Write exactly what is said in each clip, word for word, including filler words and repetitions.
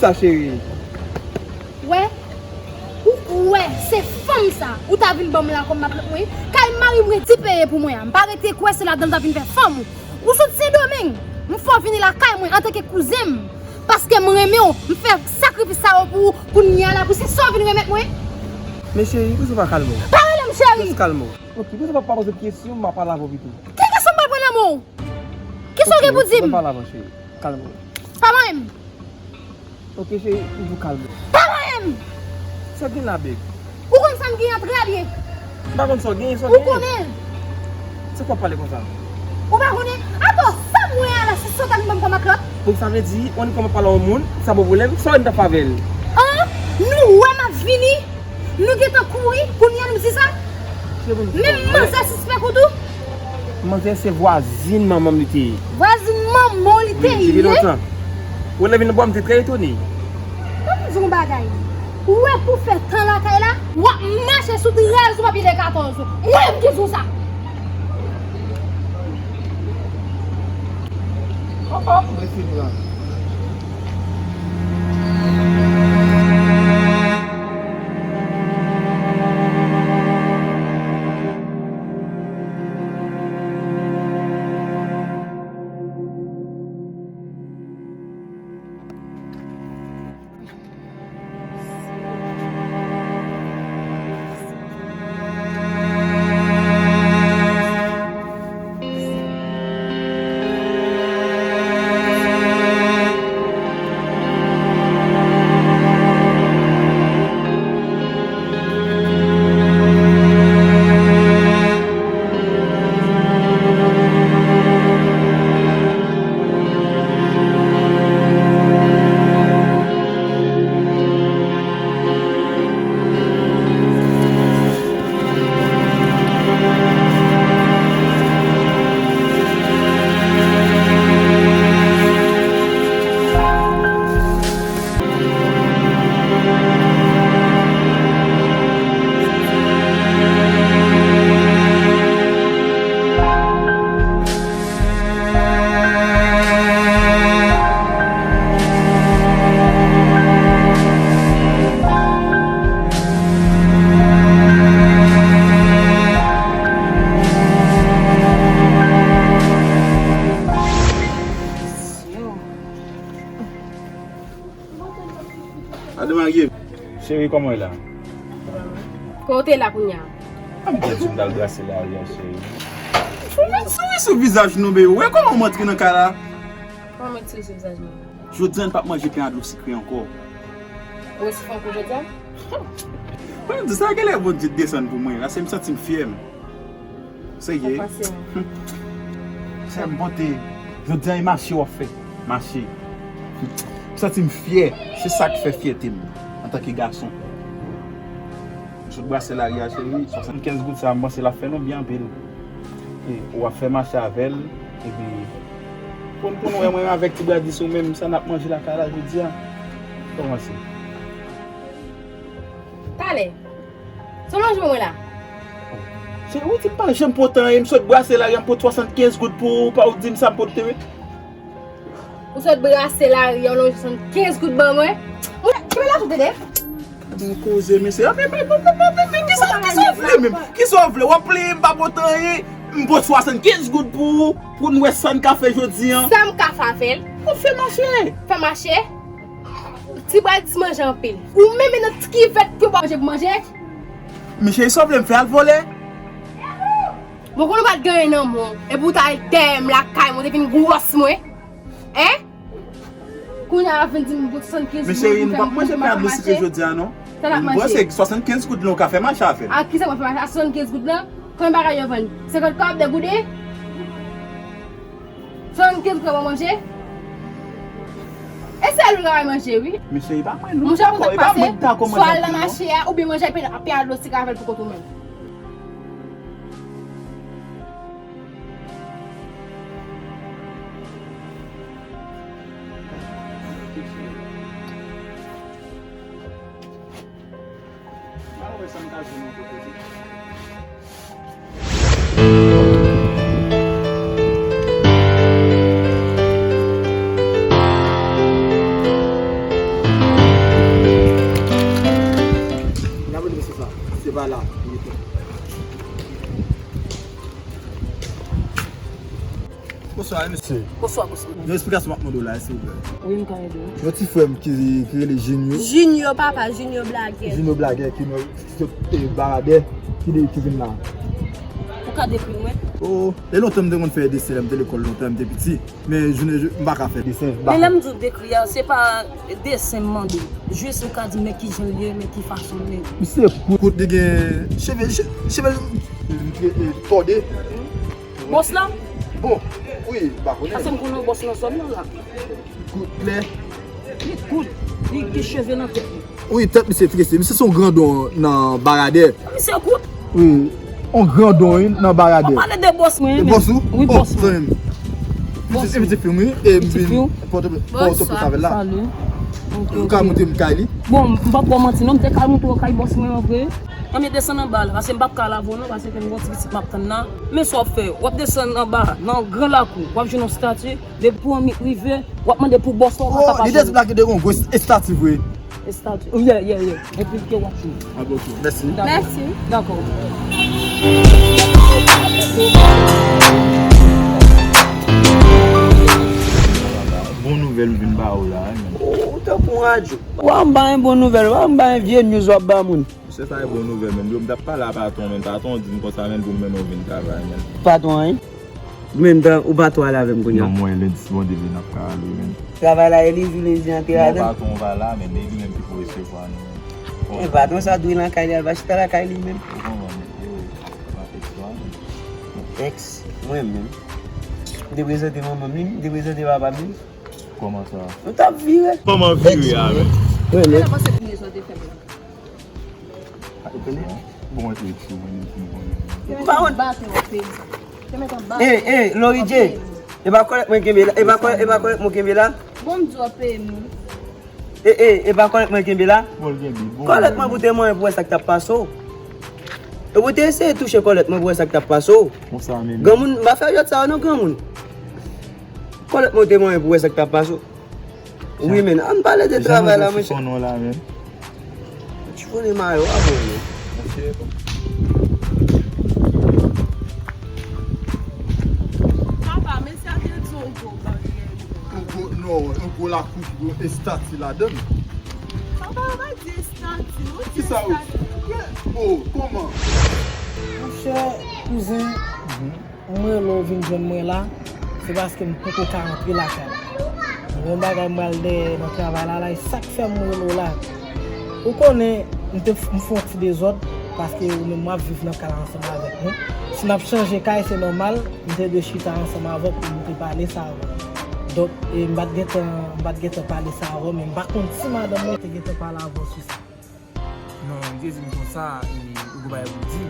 Sa, cheri. Wè, ou kwè se fanm sa ou ta vin ban m la kòm matlòt mwen? Kay mari m redi peye pou mwen a. M pa rete kwè se ladan l ta vin fè fanm ou. Ou sot Sendomeng. M fè w vini lakay mwen antanke kouzen m. Paske m renmen w, m fè sakrifis sa yo pou ou. Kounye a la, pou se sa w vin remèt mwen? Men cheri, poukisa w pa kalme w? Pa rele m cheri! Jis kalme w. Ok, poukisa w pa poze m kesyon, m ap pale avè w pito. Ki kesyon m pral pran nan men w? Kisa w gen pou di m? Ann pale avan, cheri. Kalme w. Pa manyen m. Ok, cheri, m di w kalme w. Pa manyen m! Sa w gen la, babe? Ou konn sa m genyen an trè byen. M pa konn sa w genyen, sa w genyen. Ou konnen. Se kwa w pale konsa? Ou pa konnen? Atò, sa m wè a la, se sa w ta vin ban m kòm matlòt? Donk, sa vle di, on kòman pale a yon moun, sa bon pwoblèm, sa w wè m t ap fè avè l? An? Nou wè m ap vini, nou gentan kouri, kounye a nou di sa? Menm manzè sispèk ou tou? Manzè se vwazin manman m li te ye. Vwazin manman w li te ye? Wi, depi lontan. Ou lè vin nan bò m te trè etone. Ban m di w yon bagay. Ou wè pou fè tan lakay la, w ap mache sou trèz ou pa pile katòz ou. Mwen menm ki di w sa. Oh, oh, mwen fin pran. Ademarye. Cheri, kòman w ye la? Kote w te la kounye a? A, m te di m t al brase lari a, cheri. Souri sou vizaj nou, bebe. Ou wè kòman m antre nan kay la? Kòman m retire sou vizaj mwen? Jodi a, n p ap manje pen a dlo sikre ankò. Ou resifon kou jodi a? Mwen di sa, genlè Bondye desann pou mwen, paske m santi m fyè m. Serye? Ou pase mwen. Sè m pote. Jodi a, e mache w ap fè. Mache. M santi m fyè. Se sa k fè fyète m antanke gason. M sot brase lari a, cheri. Swasannkenz goud sa a, m panse l ap fè nou byen anpil. E w ap fè mache avè l. Epi, pou n, pou n wè mwen avèk ti bradis ou menm, sa n ap manje lakay la jodi a. Kòmanse. Talè. Sa w manje pou mwen la? Se ou di m pa janm pot anyen, m sot brase lari a, m pot swasannkenz goud pou ou, pa ou di m sa m pot te. Ou sot brase lari a, w lonje swasannkenz goud ban mwen. Mwen, ki bagay la tou, Dede? Bon koze, mesye. Ah, men, men, men, men, men, men, kisa, kisa w vle menm? Kisa w vle? W ap plenyen m pa pot anyen, m pot swasannkenz goud pou ou, pou n wè sa n ka fè jodi a. Sa m ka fè avè l? Ou fè mache. Fè mache? Ti bradis manje anpil. Ou menm e nan ti kivèt ke w pa manje pou manje. Men cheri, sa w vle m fè, al vole? Mwen konnen w pa t gen anyen nan men w. Epi w t al dèyè m lakay mwen, w te vin gwòs mwen. Hein? Kounye a w ap vin di m pou swasannkenz goud. Men cheri, nou p ap manje pen a dlo sikre jodi a non. Sa n ap manje? Mwen se swasannkenz goud lan w ka fè mache avè l. A kisa w ap fè mache a swasannkenz goud lan? Konbyen bagay yo vann? Senkant kòb, de gouden? Swasannkenz kòb w ap manje? E sèl ou ka bay manje, wi. Men cheri, pa mwen non. Monchè, kontak pase, swa al nan mache a, oubyen manje pen a dlo sikre avè l pou kont ou menm. Bonswa, mesye. Bonswa, bonswa. Yon esplikasyon m ap mande w la, silvouplè. Wi, m ka ede w. Yon ti frè m ki, ki rele Junior. Junior, papa, Junior blagè. Junior blagè, ki nan, e, Baradè, ki de, ki vin la. Ou ka dekri mwen? Oh, e lontan m te konn fè desen, lè m te lekòl lontan, m te piti. Men jounen jodi, m pa ka fè desen, m pa. Men lè m di w dekri a, se pa desen m mande w. Jis ou ka di men kijan l ye, men ki fason l ye. Misye kout, kout, li gen cheve, che-, cheve, e, e, tòde. Bòs la? Bon, wi, m pa konnen. Paske m konnen bòs nan zòn nan la. Kout klè. Li kout, li gen cheve nan tèt li. Wi, tèt misye trese. Misye se yon grandon nan Baradè. Misye kout. Wi, yon grandon, wi, nan Baradè. Ou pale de bòs mwen, men. Bòs ou? Wi, bòs mwen. Zanmi m. Pitit, pitit fi m, wi. E m vin Pòtoprens avè l la. Salut. Ok, ok. Ou ka montre m kay li? Bon, m p ap ba w manti non, m te ka montre w kay bòs mwen an vre. Anben desann anba la, paske m p ap ka lave w non, paske m gen yon ti pitit m ap tann la. Men sa w ap fè, w ap desann anba, nan gran lakou, w ap jwenn yon estati, depi w rive, w ap mande pou bòs la, w pa ka pa jwenn. Oh, li te di m la ki te gen yon gwo estati vre. Estati. Oh, yeah, yeah, yeah. Epi ke w ap jwenn. Ah, bon, ok. Mèsi. Dakò. Mèsi. Dakò. Bon nouvèl m vin ba ou la, wi, men. Ou tankou yon radyo. Wa m ba yon bon nouvèl, wa m ba yon vye news w ap ba moun. Mesye, sa e bon nouvèl, men. Yo, m t ap pale a patwon, men patwon di m konsa, men, pou m mennen w vin travay, men. Patwon, wi. Menm tan, ou pa twò ale avè m kounye a. Non, mwen, lendi, si Bondye vle, n ap ka ale, men. Travay la, e li jou lendi an te ladan. Non, patwon pa la, men, e li menm ki pou resevwa nou, men. E patwon sa dwe nan kay li, al va chita lakay li menm. Ou konprann, men, e, nan eks la, men. Eks, mwen menm. M te prezante manman m li, m te prezante papa m li. Kòman sa? Nou t ap vire. Kòman vire a, men? Wi, men. Sa w panse kounye sa w te fè m la? Bon, mwen te sou mwen, menm si m konnen. M pa wont. Ey, ey, Lori J. E pa kòlèt mwen kenbe la. E pa kòlèt, e pa kòlèt mwen kenbe la. Bon, m di w ap peye m, wi. E, e, e pa kòlèt mwen kenbe la. Bon, l kenbe. Bon, kòlèt mwen pou te manyen pou wè sa k t ap pase w. E pou te eseye touche kòlèt mwen pou wè sa k t ap pase w. Konsa menm. Granmoun, m pa fè jwèt sa yo non, granmoun. Kòlèt mwen te manyen pou wè sa k t ap pase w. Wi, men, ann pale de travay la, monchè. Jan nou fè chifon non la, men. Chifone mayo a, bon, men. Monchè, bon. Papa, men sa te di yon gwo baryè. Yon gwo, non, yon gwo lakou ki gen estati ladan l. Papa, ou pa di estati, ou di estati. Kisa ou di? Oh, kòman? Monchè, kouzen. Mhm. M rele w vin jwenn mwen la, se paske m poko ka rantre lakay la. Gen yon bagay m pral dèyè nan travay la, la, e sa k fè m rele w la. Ou konnen, m te f-, m fè yon ti dezòd, paske ou menm w ap viv nan kay la ansanm avèk nou. Si n ap chanje kay, se nòmal, m te dwe chita ansanm avè w pou m te pale sa avè w. Donk, e, m pa t gentan, m pa t gentan pale sa avè w, men m pa konn si madanm mwen te gentan pale avè w sou sa. Non, li te di m konsa, e, ou gen bagay pou w di m.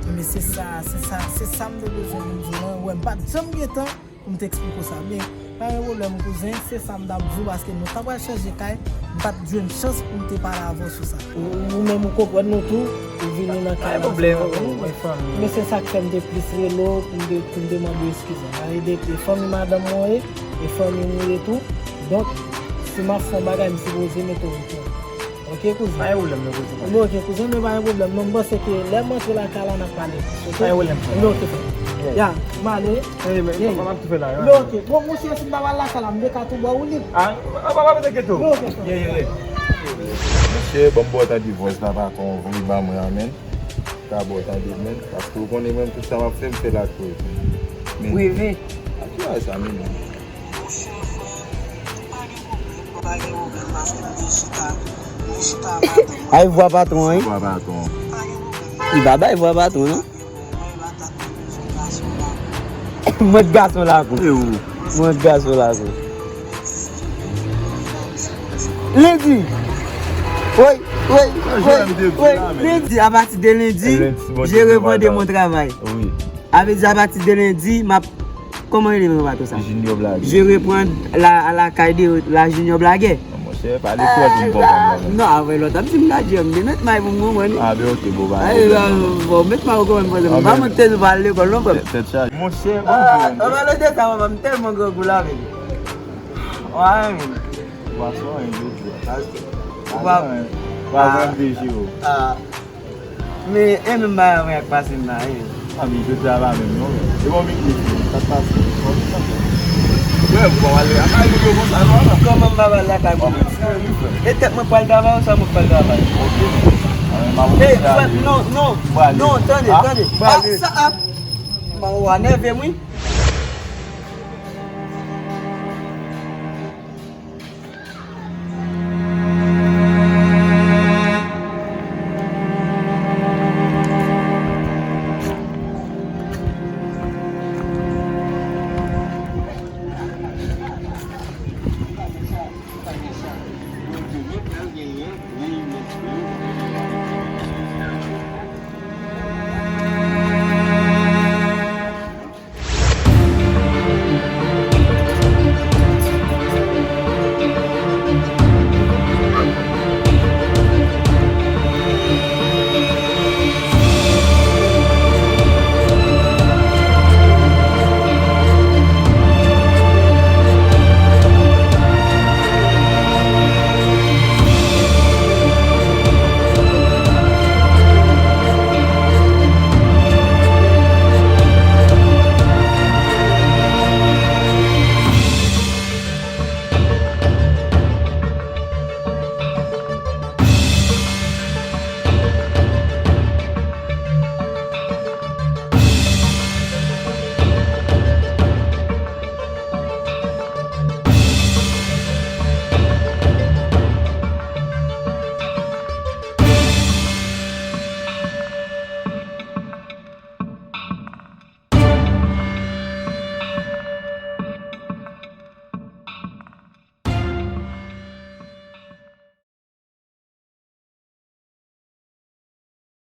Men se sa, se sa, se sa m te bezwen vin di w lan. Ou wè, m pa t janm gen tan pou m te eksplike w sa. Men, pa gen pwoblèm, kouzen, se sa m t ap di w, paske nou ta pral chanje kay, m pa t jwenn chans pou m te pale avè w sou sa. Ou, ou menm, ou konprann nou tou, ou vini nan kay la ansanm avè nou. Men se sa k fè m te plis rele w, pou m te, pou m te mande w eskiz. Paske de, de fanmi madanm mwen ye, e fanmi m ou ye tou. Donk, si m ap fè yon bagay, m sipoze mete w okouran. Ok, kouzen. Pa gen pwoblèm, non, kouzen. Bon, ok, kouzen, men pa gen pwoblèm. Non, m panse ke lè m antre lakay la, n ap pale plis, ok? Pa gen pwoblèm, frè. Bon, ok, frè. Yeah. Ya, m ale. Ey, men, yeah, m ap tou fè la, yeah. Bon, ok. Bon, monchè, si m ta pral lakay la, m te ka tou ba w li. Ah, ah, pa, pa, pa, enkyete w. Bon, ok, frè. Yeah, yeah, yeah. Monchè, ban m ba w tande voice la, patwon, voye ba mwen an, men. Ka ba w tande, men. Paske w konnen, mwen, tout sa m ap fè, m fè l ak, men. Prive. Ak ki bagay sa, men, men? Ay vwa patwon, wi. Vwa patwon. Li pa bay vwa patwon, non. Mwen gason lakou. E ou? Mwen gason lakou. Lendi. Wi, wi, wi, wi. Lendi, apati de lendi, je reprends de mon travail. Wi. A vle di, apati de lendi, m ap, kòman rele non patwon sa? Junior Blagè. Je reprends la, à la caille de la Junior Blagè. Non, monchè, pale twò pou m konprann mwen menm. Non, avè lòt ap di m la djèm, men met may pou m konprann. Ah, ben, ok, bon, ba. Ay, ba, bon, met may pou konprann mwen. M pa montre nou pa al lekòl non, frè m. Tèt chaje. Monchè, ah, bon, an pale de sa, papa, m tèlman grangou la, men. Wa, men. Pwason, en, jodi a. Pwason, en. Pwason, en, de jiro. Ah. Men e menm bagay mwen ak pase m nan, wi. A, men jodi a pa menm non. E bon, men ki sa k pase? Bon, men sa k pase? Wè, ou pa pale lakay moun yo konsa non. Kòman m pa pale lakay moun yo? E tèt mwen pral travay ou sa mwen pral travay? Ok. Ey, frè, non, non. Non, tande, tande. Ah, sa, ah. Ou a nève m, wi.